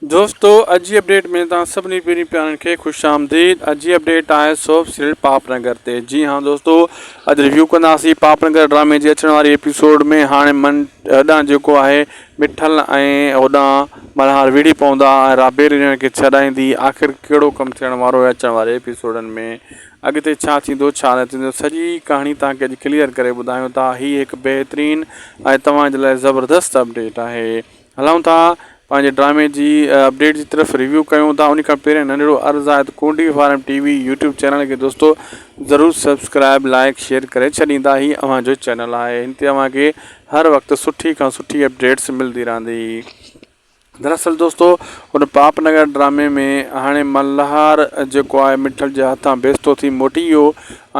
دوستو اڄ جي اپڊيٽ ۾ توهان سڀني پيرين پيارن کي خوش آمديد اڄ جي اپڊيٽ آهي سوپ سيريل پاپ نگر تي جي ها دوستو اڄ ريويو ڪنداسين پاپ نگر ڊرامي جي اچڻ واري ايپيسوڊ ۾ هاڻي من هوڏانهن جيڪو آهي مٺل ۽ هوڏانهن ملهار وڙهي پوندا ۽ رابيل انهن کي ڇڏائيندي آخر ڪهڙو ڪم ٿيڻ وارو آهي اچڻ واري ايپيسوڊن ۾ اڳتي ڇا ٿيندو ڇا نه ٿيندو سڄي ڪهاڻي توهان کي اڄ ڪليئر ڪري ٻڌايون ٿا هي هڪ بهترين ۽ توهان جي لاء زبردست اپڊيٽ آهي هلون ٿا پنهنجي ڊرامي جي اپڊيٽ جي طرف ريويو ڪيون ٿا ان کان پهريان ننڍڙو عرض آهي ته Kundi farm T V YouTube channel کي دوستو ضرور سبسڪرائب لائڪ شيئر ڪري ڇڏيندا هي اوهان جو چينل آهي هن تي اوهان کي هر وقت سٺي کان سٺي اپڊيٽس ملدي رهندي دراصل دوستو هن پاپ نگر ڊرامي ۾ هاڻي ملهار جيڪو آهي مٺل جي هٿان بيستو ٿي موٽي ويو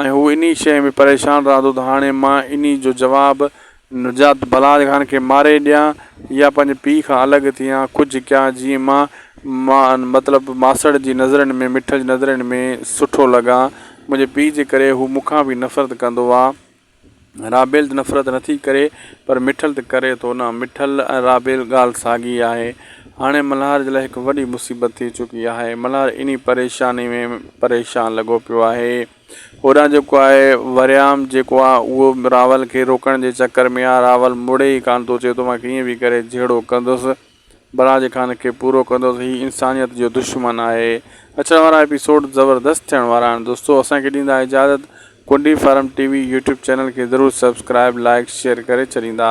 ۽ هو انهي شيء ۾ پريشان رهندو ته هاڻي مان انهي جو جواب نجات بلاج خان کي ماري ڏيان يا پنهنجي پيء کان الڳ ٿيان، ڪجهه ڪيان جيئن مان مان مطلب ماسڙ جي نظرن ۾ مٺل جي نظرن ۾ سٺو لڳان. منهنجي پيء جي ڪري هو مون کان به نفرت ڪندو آ. رابيل ته نفرت نٿي ڪري پر مٺل ته ڪري ٿو نه. مٺل ۽ رابيل ڳالهه ساڳي آهي. هاڻي ملهار جي لاء هڪ وڏي مصيبت ٿي چڪي آهي. ملهار انهي پريشاني ۾ پريشان لڳو پيو آهي. هوڏانهن جيڪو آهي وريام جيڪو آهي اهو راول کي روڪڻ جي چڪر ۾ آهي راول مڙي ئي ڪانه ٿو چئي ٿو مان ڪيئن به ڪري جهيڙو ڪندس براج خان کي پورو ڪندس هي انسانيت جو دشمن آهي اچڻ وارا ايپيسوڊ زبردست ٿيڻ وارا آهن دوستو اسان کي ڏيندا اجازت Kundi farm T V YouTube channel کي ضرور سبسڪرائب لائڪ شيئر ڪري ڇڏيندا.